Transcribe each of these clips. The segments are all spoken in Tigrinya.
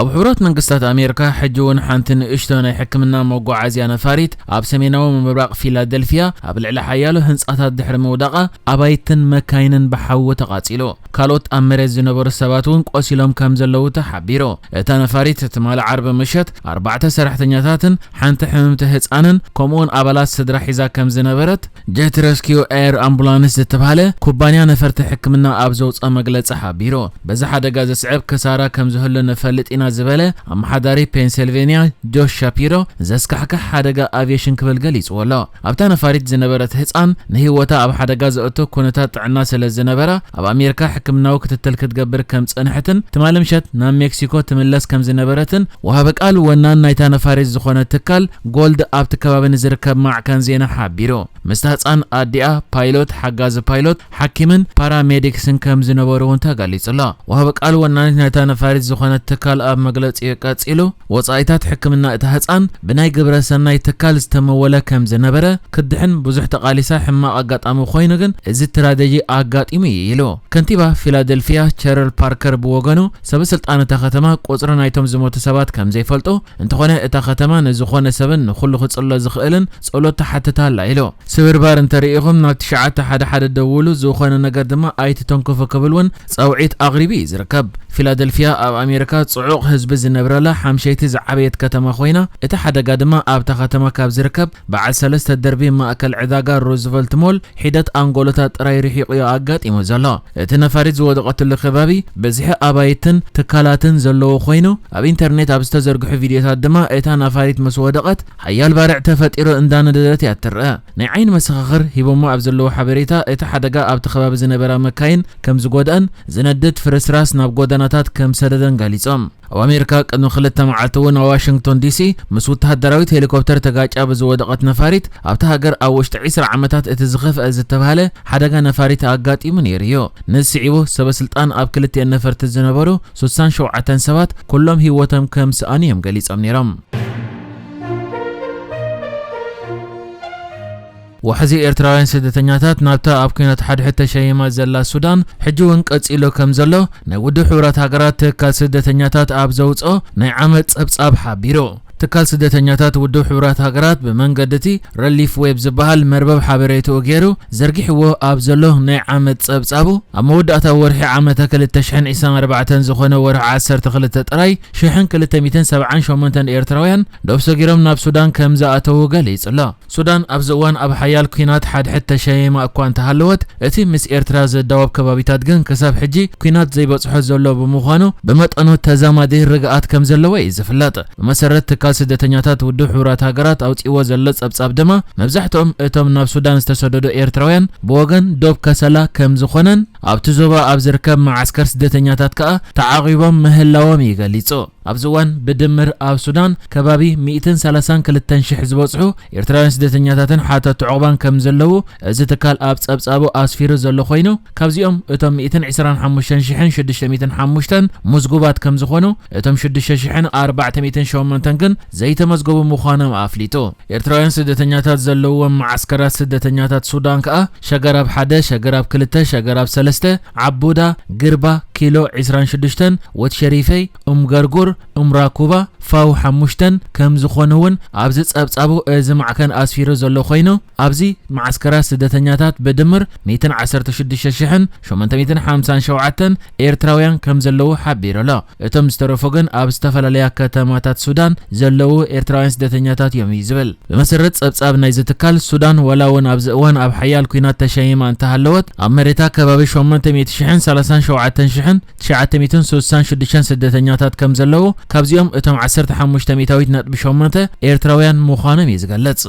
ኣብ ሕቡራት መንግስታት ኣሜሪካ ሕጂ እውን ሓንቲ ንእሽቶ ናይ ሕክምና መጓዓዝያ ነፋሪት ኣብ ሰሜናዊ ምብራቕ ፊላደልፊያ ኣብ ልዕሊ ሓያሎ ህንጻታት ድሕሪ ምውዳቓ ኣባይትን መካይንን ብሓዊ ተቓጺሉ። ካልኦት ኣብ መሬት ዝነበሩ ሰባት እውን ቆሲሎም ከም ዘለዉ ተሓቢሩ። እታ ነፋሪት ትማሊ ዓርቢ ምሸት ኣርባዕተ ሰራሕተኛታትን ሓንቲ ሕምምቲ ህጻንን ከምኡውን ኣባላት ስድራ ሒዛ ከም ዝነበረት ጀት ረስኪዩ ኤር ኣምቡላንስ ዝተባህለ ኩባንያ ነፈርቲ ሕክምና ኣብ ዘውፅኦ መግለፂ ሓቢሩ። በዚ ሓደጋ ዘስዕብ ክሳራ ከም ዝህሉ ንፈልጥ ኢና ዝበለ ኣመሓዳሪ ፔንሲልቬንያ ጆሽ ሻፒሮ ዘስካሕክሕ ሓደጋ ኣቪዬሽን ክብል ገሊፅዎ ኣሎ። ኣብታ ነፋሪት ዝነበረት ህፃን ንህይወታ ኣብ ሓደጋ ዘእቱ ኩነታት ጥዕና ስለ ዝነበራ ኣብ ኣሜሪካ ሕክምናዊ ክትትል ክትገብር ከም ዝፀንሐትን ትማሊ ምሸት ናብ ሜክሲኮ ትምለስ ከም ዝነበረትን ወሃቢ ቃል ወናን ናይታ ነፋሪት ዝኾነ ትካል ጎልድ ኣብቲ ከባቢ ንዝርከብ ማዕከን ዜና ሓቢሩ። ምስታ ህፃን ኣዲኣ፣ ፓይሎት፣ ሓጋዚ ፓይሎት፣ ሓኪምን ፓራሜዲክስን ከም ዝነበሩ እውን ተገሊጹ ኣሎ። ወሃቢ ቃል ወናኒት ናይታ ነፋሪት ዝኾነት ትካል ኣብ መግለጺኡ ቀጺሉ፣ ወጻኢታት ሕክምና እታ ህፃን ብናይ ግብረ ሰናይ ትካል ዝተመወለ ከም ዝነበረ፣ ክትድሕን ብዙሕ ተቓሊሳ፣ ሕማቕ ኣጋጣሚ ኮይኑ ግን እዚ ትራጀዲ ኣጋጢሙ እዩ ኢሉ። ከንቲባ ፊላደልፊያ ቸረል ፓርከር ብወገኑ፣ ሰበ ስልጣን እታ ከተማ ቁጽሪ ናይቶም ዝሞቱ ሰባት ከም ዘይፈልጡ፣ እንተኾነ እታ ከተማ ንዝኾነ ሰብን ንኹሉ ክጽሎ ዝኽእልን ጸሎት ትሓትት ኣላ ኢሉ። ስብርባር እንተርኢኹም ናብ ትሽዓተ ሓደ ሓደ ደውሉ፣ ዝኾነ ነገር ድማ ኣይትተንክፉ ክብል እውን ጻውዒት ኣቕሪቡ እዩ ዝርከብ። ፊላደልፊያ ኣብ ኣሜሪካ ጽዑቕ ህዝቢ ዝነብረላ ሓምሸይቲ ዝዓበየት ከተማ ኮይና፣ እቲ ሓደጋ ድማ ኣብታ ከተማ ካብ ዝርከብ በዓል ሰለስተ ደርቢ ማእከል ዕዳጋ ሩዝቨልት ሞል ሒደት ኣንጎሎታት ጥራይ ርሒቑ እዩ ኣጋጢሙ ዘሎ። እቲ ነፋሪት ዝወደቐትሉ ከባቢ ብዝሒ ኣባይትን ትካላትን ዘለዎ ኮይኑ፣ ኣብ ኢንተርኔት ኣብ ዝተዘርግሑ ቪድዮታት ድማ እታ ነፋሪት ምስ ወደቐት ሓያል ባርዕ ተፈጢሩ እንዳነደደት እያ ትረአ። ናይ ዓይኒ መሰኻኽር ሂቦሞ ኣብ ዘለዎ ሓበሬታ፣ እቲ ሓደጋ ኣብቲ ከባቢ ዝነበራ መካይን ከም ዝጎድኣን ዝነድድ ፍርስራስ ናብ ጎደናታት ከም ዝሰደደን ገሊጾም። ኣብ ኣሜሪካ ቅድሚ ክልተ መዓልቲ እውን ኣብ ዋሽንግቶን ዲሲ ምስ ወተሃደራዊት ሄሊኮፕተር ተጋጫ ብዝወደቐት ነፋሪት ኣብታ ሃገር ኣብ ውሽጢ ዒስራ ዓመታት እቲ ዝኸፍአ ዝተባህለ ሓደጋ ነፋሪት ኣጋጢሙ ነይሩ እዩ። ነዚ ስዒቡ ሰበ ስልጣን ኣብ ክልቲአን ነፈርቲ ዝነበሩ ስሳን ሸውዓተን ሰባት ኩሎም ህይወቶም ከም ዝሰኣኑ እዮም ገሊጾም ነይሮም። ዋሕዚ ኤርትራውያን ስደተኛታት ናብታ ኣብ ኲናት ሓድሕድ ተሸይማ ዘላ ሱዳን ሕጂ እውን ቀጺሉ ከም ዘሎ ናይ ውድብ ሕቡራት ሃገራት ትካል ስደተኛታት ኣብ ዘውጽኦ ናይ ዓመት ጸብጻብ ሓቢሩ። ትካል ስደተኛታት ውድብ ሕቡራት ሃገራት ብመንገዲ እቲ ረሊፍ ዌብ ዝበሃል መርበብ ሓበሬትኡ ገይሩ ዘርጊሕዎ ኣብ ዘሎ ናይ ዓመት ጸብጻቡ፣ ኣብ መወዳእታ ወርሒ ዓመተ ክልተ ሽሕን ዕስራን ኣርባዕተን ዝኾነ ወርሒ ዓሰርተ ክልተ ጥራይ ሽሕን ክልተ ሚእትን ሰብዓን ሸሞንተን ኤርትራውያን ዶብ ሰጊሮም ናብ ሱዳን ከም ዝኣተዉ ገሊጹ ኣሎ። ሱዳን ኣብዚ እዋን ኣብ ሓያል ኲናት ሓድሕድ ተሸይማ እኳ እንተሃለወት፣ እቲ ምስ ኤርትራ ዘዳወብ ከባቢታት ግን ክሳብ ሕጂ ኲናት ዘይበጽሖ ዘሎ ብምዃኑ፣ ብመጠኑ ተዛማዲ ርግኣት ከም ዘለዎ እዩ ዝፍለጥ። ብመሰረት ትካል ስደተኛታት ውድብ ሕቡራት ሃገራት ኣውጺእዎ ዘሎ ጸብጻብ ድማ፣ መብዛሕትኦም እቶም ናብ ሱዳን ዝተሰደዱ ኤርትራውያን ብወገን ዶብ ከሰላ ከም ዝኾነን፣ ኣብቲ ዞባ ኣብ ዝርከብ መዓስከር ስደተኛታት ከኣ ተዓቒቦም ምህላዎም እዩ ገሊጹ። ኣብዚ እዋን ብድምር ኣብ ሱዳን ከባቢ ሚእትን ሰላሳን ክልተን ሽሕ ዝበጽሑ ኤርትራውያን ስደተኛታትን ሓተቲ ዑቕባን ከም ዘለዉ እዚ ትካል ኣብ ጸብጻቡ ኣስፊሩ ዘሎ ኮይኑ፣ ካብዚኦም እቶም ሚእትን ዕስራን ሓሙሽተን ሽሕን ሽዱሽተ ሚእትን ሓሙሽተን ምዝጉባት ከም ዝኾኑ፣ እቶም ሽዱሽተ ሽሕን ኣርባዕተ ሚእትን ሸሞንተን ግን ዘይተመዝገቡ ምዃኖም ኣፍሊጡ። ኤርትራውያን ስደተኛታት ዘለውዎም መዓስከራት ስደተኛታት ሱዳን ከኣ ሸገራብ ሓደ፣ ሸገራብ ክልተ፣ ሸገራብ ሰለስተ፣ ዓቡዳ፣ ግርባ፣ ኪሎ ዕስራን ሽዱሽተን፣ ወት ሸሪፈይ፣ ኡም ገርጉር፣ ኡም ራኩባ፣ ፋው ሓሙሽተን ከም ዝኾኑ እውን ኣብዚ ጸብጻቡ እዚ ማዕከን ኣስፊሩ ዘሎ ኮይኑ፣ ኣብዚ መዓስከራት ስደተኛታት ብድምር ሚእትን ዓሰርተ ሽዱሽተ ሽሕን ሸሞንተ ሚእትን ሓምሳን ሸውዓተን ኤርትራውያን ከም ዘለዉ ሓቢሩ ኣሎ። እቶም ዝተረፉ ግን ኣብ ዝተፈላለያ ከተማታት ሱዳን ዘለዉ ኤርትራውያን ስደተኛታት እዮም እዩ ዝብል። ብመሰረት ጸብጻብ ናይዚ ትካል፣ ሱዳን ዋላ እውን ኣብዚ እዋን ኣብ ሓያል ኲናት ተሸይማ እንተሃለወት፣ ኣብ መሬታ ከባቢ ሸሞንተ ሚእቲ ሽሕን ሰላሳን ሸውዓተን ሽሕን ትሽዓተ ሚእትን ስሳን ሽዱሽተን ስደተኛታት ከም ዘለዉ፣ ካብዚኦም እቶም ዓሰርተ ሓሙሽተ ሚእታዊት ነጥቢ ሸሞንተ ኤርትራውያን ምዃኖም እዩ ዝገልጽ።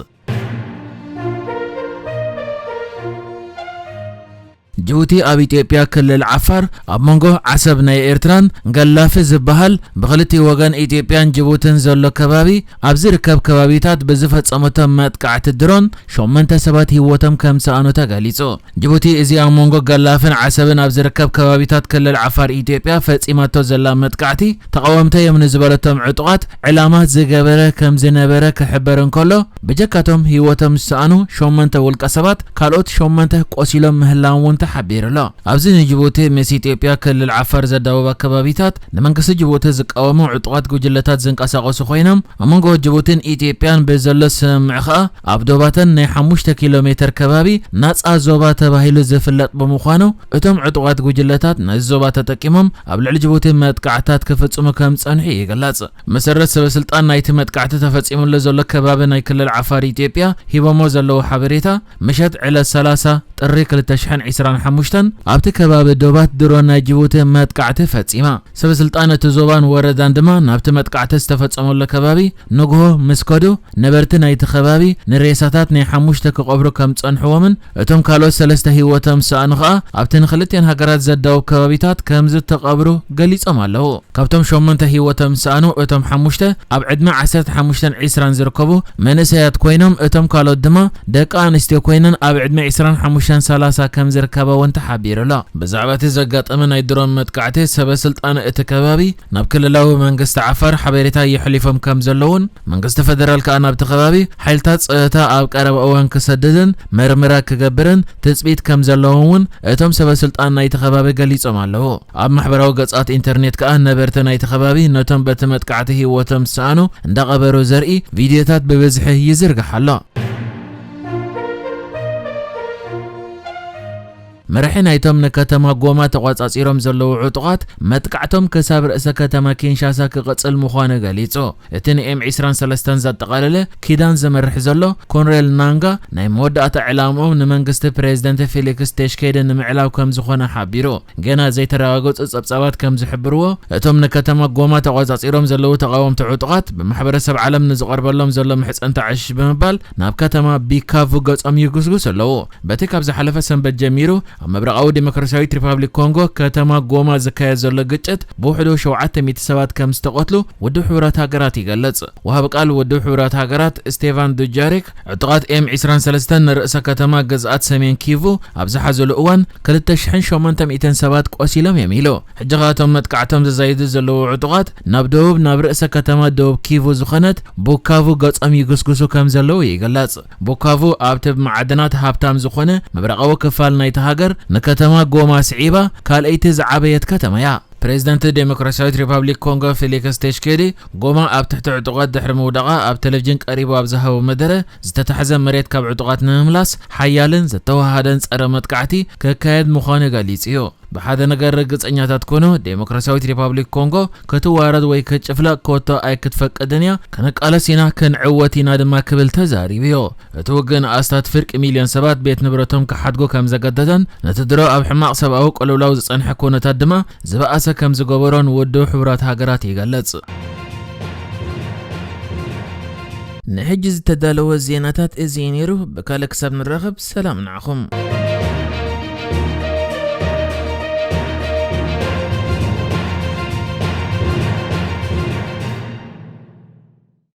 ጅቡቲ ኣብ ኢትዮጵያ ክልል ዓፋር ኣብ መንጎ ዓሰብ ናይ ኤርትራን ገላፊ ዝበሃል ብክልቲኡ ወገን ኢትዮጵያን ጅቡትን ዘሎ ከባቢ ኣብ ዝርከብ ከባቢታት ብዝፈጸመቶ መጥቃዕቲ ድሮን ሸሞንተ ሰባት ህይወቶም ከም ዝሰኣኑ ተገሊጹ። ጅቡቲ እዚ ኣብ መንጎ ገላፍን ዓሰብን ኣብ ዝርከብ ከባቢታት ክልል ዓፋር ኢትዮጵያ ፈጺማቶ ዘላ መጥቃዕቲ ተቓወምቲ እዮም ንዝበለቶም ዕጡቓት ዕላማ ዝገበረ ከም ዝነበረ ክሕበር እንከሎ፣ ብጀካቶም ህይወቶም ዝሰኣኑ ሸሞንተ ውልቀ ሰባት ካልኦት ሸሞንተ ቆሲሎም ምህላዎም እውን ሓቢሩ ኣሎ። ኣብዚ ንጅቡቲ ምስ ኢትዮጵያ ክልል ዓፋር ዘዳውብ ኣከባቢታት ንመንግስቲ ጅቡቲ ዝቃወሙ ዕጡቓት ጉጅለታት ዝንቀሳቐሱ ኮይኖም፣ ኣብ መንጎ ጅቡቲን ኢትዮጵያን ብዘሎ ስምምዕ ከኣ ኣብ ዶባተን ናይ ሓሙሽተ ኪሎ ሜትር ከባቢ ናጻ ዞባ ተባሂሉ ዝፍለጥ ብምዃኑ፣ እቶም ዕጡቓት ጉጅለታት ነዚ ዞባ ተጠቂሞም ኣብ ልዕሊ ጅቡቲ መጥቃዕታት ክፍጽሙ ከም ጸንሑ ይግለጽ። መሰረት ሰበ ስልጣን ናይቲ መጥቃዕቲ ተፈጺሙሉ ዘሎ ከባቢ ናይ ክልል ዓፋር ኢትዮጵያ ሂቦሞ ዘለዉ ሓበሬታ፣ ምሸት ዕለት ሰላሳ ጥሪ ክልተ ሽሕን ዕስራን ሓሙሽተን ኣብቲ ከባቢ ዶባት ድሮን ናይ ጅቡቲ መጥቃዕቲ ፈጺማ። ሰበ ስልጣን እቲ ዞባን ወረዳን ድማ ናብቲ መጥቃዕቲ ዝተፈጸመሉ ከባቢ ንግሆ ምስ ከዱ፣ ነበርቲ ናይቲ ከባቢ ንሬሳታት ናይ ሓሙሽተ ክቐብሩ ከም ጸንሕዎምን እቶም ካልኦት ሰለስተ ህይወቶም ዝሰኣኑ ኸኣ ኣብቲ ንክልቲአን ሃገራት ዘዳውብ ከባቢታት ከም ዝተቐብሩ ገሊጾም ኣለዉ። ካብቶም ሸሞንተ ህይወቶም ዝሰኣኑ፣ እቶም ሓሙሽተ ኣብ ዕድመ ዓሰርተ ሓሙሽተን ዕስራን ዝርከቡ መንእሰያት ኮይኖም፣ እቶም ካልኦት ድማ ደቂ ኣንስትዮ ኮይነን ኣብ ዕድመ ዕስራን ሓሙሽተን ሰላሳ ከም ዝርከባ እውን ተሓቢሩ ኣሎ። ብዛዕባ እቲ ዘጋጠመ ናይ ድሮን መጥቃዕቲ ሰበ ስልጣን እቲ ከባቢ ናብ ክልላዊ መንግስቲ ዓፋር ሓበሬታ የሕሊፎም ከም ዘለውን መንግስቲ ፈደራል ከኣ ናብቲ ከባቢ ሓይልታት ጸጥታ ኣብ ቀረባ እዋን ክሰድድን መርመራ ክገብርን ትጽቢት ከም ዘለዎም እውን እቶም ሰበ ስልጣን ናይቲ ከባቢ ገሊጾም ኣለዉ። ኣብ ማሕበራዊ ገጻት ኢንተርኔት ከኣ ነበርቲ ናይቲ ከባቢ ነቶም በቲ መጥቃዕቲ ህይወቶም ዝሰኣኑ እንዳቐበሩ ዘርኢ ቪድዮታት ብብዝሒ ይዝርጋሕ ኣሎ። መራሒ ናይቶም ንከተማ ጎማ ተቖጻጺሮም ዘለዉ ዕጡቓት መጥቃዕቶም ክሳብ ርእሰ ከተማ ኪንሻሳ ክቕጽል ምዃኑ ገሊጹ። እቲ ን ኤም ዕስራን ሰለስተን ዘጠቓለለ ኪዳን ዝመርሕ ዘሎ ኮንሬል ናንጋ ናይ መወዳእታ ዕላምኦም ንመንግስቲ ፕሬዝደንት ፌሊክስ ቴሽኬዲ ንምዕላው ከም ዝኾነ ሓቢሩ። ገና ዘይተረጋገጹ ጸብጻባት ከም ዝሕብርዎ፣ እቶም ንከተማ ጎማ ተቖጻጺሮም ዘለዉ ተቓወምቲ ዕጡቓት ብማሕበረሰብ ዓለም ንዝቐርበሎም ዘሎ ምሕጽንታ ዕሽሽ ብምባል ናብ ከተማ ቢካቩ ገጾም ይጉስጉሱ ኣለዉ። በቲ ካብ ዝሓለፈ ሰንበት ጀሚሩ ኣብ ምብራቓዊ ዲሞክራሲያዊት ሪፓብሊክ ኮንጎ ከተማ ጎማ ዝካየድ ዘሎ ግጭት ብውሕዱ ሸውዓተ ሚእቲ ሰባት ከም ዝተቐትሉ ውድብ ሕቡራት ሃገራት ይገልጽ። ወሃቢ ቃል ውድብ ሕቡራት ሃገራት ስቴቫን ዱጃሪክ ዕጡቓት ኤም ዕስራን ሰለስተን ንርእሰ ከተማ ግዝኣት ሰሜን ኪቩ ኣብ ዝሓዘሉ እዋን ክልተ ሽሕን ሸሞንተ ሚእትን ሰባት ቆሲሎም እዮም ኢሉ። ሕጂ ከኣ እቶም መጥቃዕቶም ዝዛይዱ ዘለዉ ዕጡቓት ናብ ደቡብ ናብ ርእሰ ከተማ ደቡብ ኪቩ ዝኾነት ቡካቩ ገጾም ይግስግሱ ከም ዘለዉ ይግለጽ። ቡካቩ ኣብቲ ብመዓድናት ሃብታም ዝኾነ ምብራቓዊ ክፋል ናይቲ ሃገር ንከተማ ጎማ ስዒባ ካልኣይቲ ዝዓበየት ከተማ እያ። ፕሬዝደንት ዴሞክራሲያዊት ሪፓብሊክ ኮንጎ ፌሊክስ ቴሽኬዲ ጎማ ኣብ ትሕቲ ዕጡቓት ድሕሪ ምውዳቓ ኣብ ቴሌቪዥን ቀሪቡ ኣብ ዝሃቦ መደረ፣ ዝተታሕዘ መሬት ካብ ዕጡቓት ንምምላስ ሓያልን ዝተወሃሃደን ጸረ መጥቃዕቲ ክካየድ ምዃኑ ገሊጹ እዩ። ብሓደ ነገር ርግጸኛታት ኩኑ፣ ዴሞክራሲያዊት ሪፓብሊክ ኮንጎ ክትዋረድ ወይ ክትጭፍለቕ ኮቶ ኣይክትፈቅድን እያ፣ ክንቃለስ ኢና፣ ክንዕወት ኢና ድማ ክብል ተዛሪቡ እዩ። እቲ ውግእ ንኣስታት ፍርቂ ሚልዮን ሰባት ቤት ንብረቶም ክሓድጉ ከም ዘገደደን ነቲ ድሮ ኣብ ሕማቕ ሰብኣዊ ቅልውላው ዝጸንሐ ኩነታት ድማ ዝበኣሰ ከም ዝገበሮን ውድብ ሕቡራት ሃገራት ይገልጽ። ንሕጂ ዝተዳለወ ዜናታት እዚ እዩ ነይሩ። ብካልእ ክሳብ ንራኸብ ሰላም ንዓኹም።